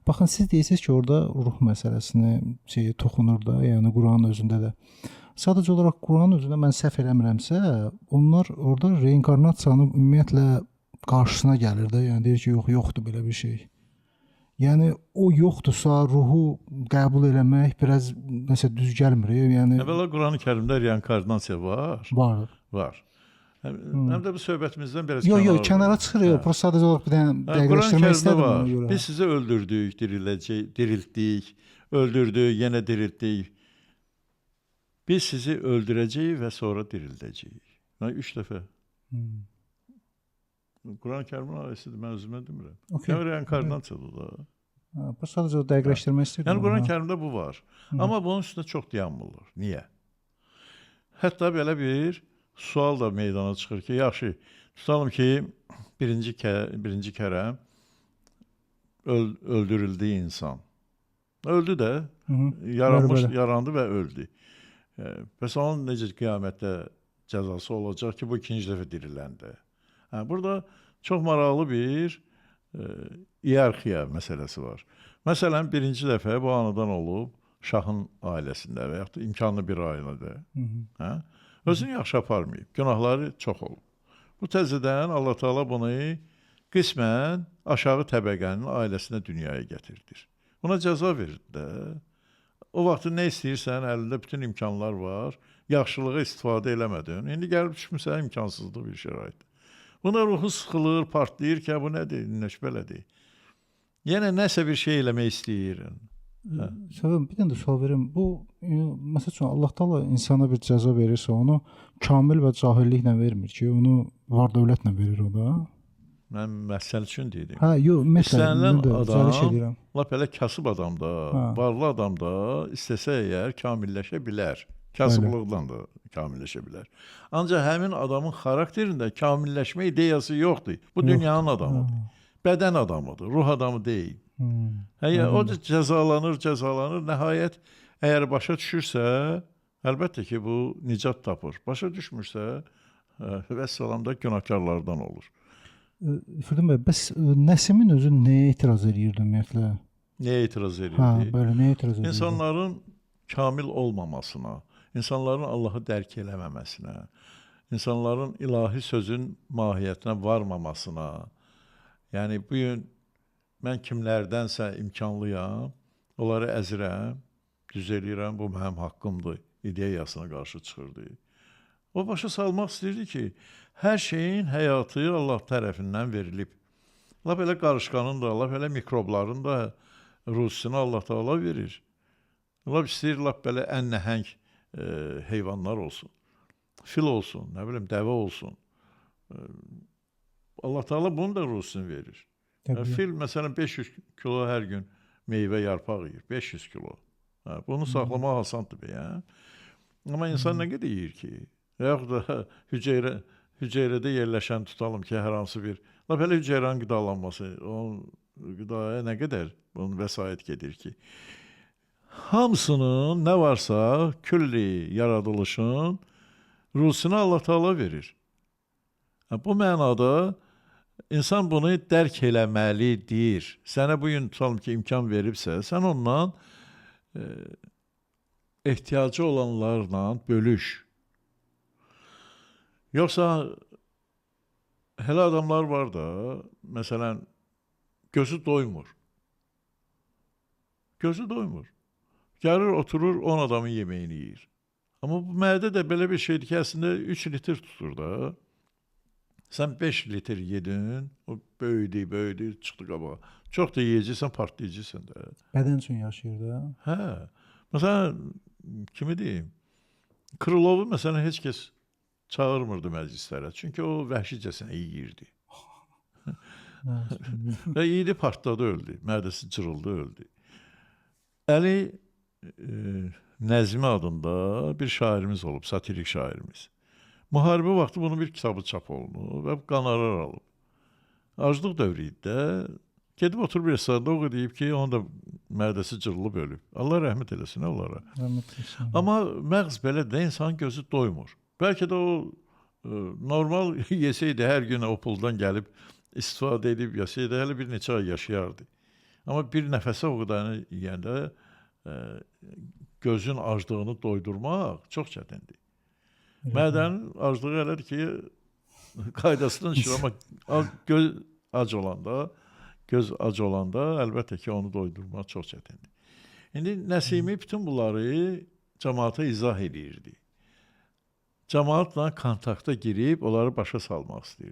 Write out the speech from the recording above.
Baxın, siz deyirsiniz ki, orada ruh məsələsini şey toxunur da, yəni Quranın özündə də. Sadəcə olaraq Quranın özündə mən səhv eləmirəmsə, onlar orada reinkarnasiyanı ümumiyyətlə qarşısına gəlir də, yəni deyir ki, yox, yoxdur belə bir şey. Yəni o yoxdursa, ruhu qəbul eləmək biraz nəsə düz gəlmir. Yəni Əvvəla Qurani-Kərimdə reinkarnasiya var. Var. Var. Həm də bu söhbətimizdən biraz Yox, yox, kənara çıxır. Yox, prosta sadəcə olaraq bir dənə dəqiqləşdirmək istədim ona görə. Biz sizi öldürdük, diriləcək, diriltdik, öldürdük, yenə diriltdik. Biz sizi öldürəcəyik və sonra dirildəcəyik. Yəni 3 dəfə. Quran-ı Kərimin ayəsidir, mən özümə demirəm. Okay. Yəni reinkarnasiyadır da. Hə, bu sadəcə o dəqiqləşdirmək istəyirdim. Yəni Quran-ı Kərimdə bu var. Amma bunun üstünə çox dayanmırlar. Niyə? Hətta belə bir sual da meydana çıxır ki, yaxşı, tutalım ki, birinci kərə öldürüldü insan. Öldü də, yaranmış, yarandı və öldü. Bəs onun necə qiyamətdə cəzası olacaq ki, bu ikinci dəfə diriləndə? Hə, burada çox maraqlı bir iyerarxiya məsələsi var. Məsələn, birinci dəfə bu anadan olub şahın ailəsində və yaxud da imkanlı bir ailədə. Hə? Özünü yaxşı aparmayıb, günahları çox olub. Bu təzədən Allah Teala bunu qismən aşağı təbəqənin ailəsinə dünyaya gətirdir. Buna cəza verir də. O vaxt nə istəyirsən, əlində bütün imkanlar var, yaxşılığa istifadə eləmədin. İndi gəlib düşmüsən imkansızlıq bir şəraitdə. Buna ruhu sıxılır, partlayır ki, bu nədir, nəş belədir. Yenə nəsə bir şey eləmək istəyir. Hə. Səbəm, bir dənə də sual verim. Bu, məsəl üçün, Allah Taala insana bir cəza verirsə, onu kamil və cahilliklə vermir ki, onu var dövlətlə verir o da. Mən məsəl üçün dedim. Hə, yox, ümumiyyətlə, adam, lap elə kasıb adam da, varlı adam da istəsə əgər kamilləşə bilər. Kasıblıqla da kamilləşə bilər. Ancaq həmin adamın xarakterində kamilləşmə ideyası yoxdur. Bu dünyanın adamıdır. Bədən adamıdır, ruh adamı deyil. Hə, o da cəzalanır, cəzalanır. Nəhayət, əgər başa düşürsə, əlbəttə ki, bu nicat tapır. Başa düşmürsə, vəssalam da günahkarlardan olur. Firdun bəy, bəs Nəsimin özü nəyə etiraz eləyirdi ümumiyyətlə? Nəyə etiraz eləyirdi? Hə, belə nəyə etiraz eləyirdi? İnsanların kamil olmamasına, insanların Allahı dərk eləməməsinə, insanların ilahi sözün mahiyyətinə varmamasına. Yəni, bu gün mən kimlərdənsə imkanlıyam, onları əzirəm, düz eləyirəm, bu mənim haqqımdır ideyasına qarşı çıxırdı. O başa salmaq istəyirdi ki, hər şeyin həyatı Allah tərəfindən verilib. Lap elə qarışqanın da, lap elə mikrobların da ruzusunu Allah Teala verir. Lap istəyir, lap belə ən nəhəng heyvanlar olsun. Fil olsun, nə bilim, dəvə olsun. Allah Teala bunun da ruzusunu verir. Fil məsələn 500 kilo hər gün meyvə, yarpaq yeyir. 500 kilo. Hə, bunu saxlamaq asandır be, hə? Amma insan nə qədər yeyir ki? Və yaxud da hüceyrədə yerləşən tutalım ki, hər hansı bir, lap elə hüceyrənin qidalanması, onun qidaya nə qədər bunun vəsait gedir ki? Hamısının nə varsa külli yaradılışın ruzusunu Allah Teala verir. Bu mənada insan bunu dərk eləməlidir. Sənə bu gün tutalım ki, imkan veribsə, sən ondan ehtiyacı olanlarla bölüş. Yoxsa elə adamlar var da, məsələn, gözü doymur. Gözü doymur. Gəlir, oturur, 10 adamın yeməyini yeyir. Amma bu mədə də belə bir şeydir ki, əslində 3 litr tutur da. Sən 5 litr yedin, o böyüdü, böyüdü, çıxdı qabağa. Çox da yeyəcəksən, partlayacaqsan da. Bədən üçün yaşayır da. Hə. Məsələn, kimi deyim? Krılovu məsələn heç kəs çağırmırdı məclislərə. Çünki o vəhşicəsinə yeyirdi. Və yeydi, partladı, öldü. Mədəsi cırıldı, öldü. Əli Nəzmi adında bir şairimiz olub, satirik şairimiz. Müharibə vaxtı bunun bir kitabı çap olunub və qonorar alıb. Aclıq dövrü idi də. Gedib oturub restoranda o deyib ki, onun da mədəsi cırılıb ölüb. Allah rəhmət eləsin onlara. Rəhmət eləsin. Amma məğz belə də insanın gözü doymur. Bəlkə də o normal yesəydi, hər gün o puldan gəlib istifadə edib yesəydi, hələ bir neçə ay yaşayardı. Amma bir nəfəsə o qədərini yeyəndə gözün aclığını doydurmaq çox çətindir. Mədənin aclığı elədir ki, qaydasından düşür, amma göz ac olanda, göz ac olanda əlbəttə ki, onu doydurmaq çox çətindir. İndi Nəsimi bütün bunları cəmaata izah eləyirdi. Cəmaatla kontakta girib onları başa salmaq istəyirdi.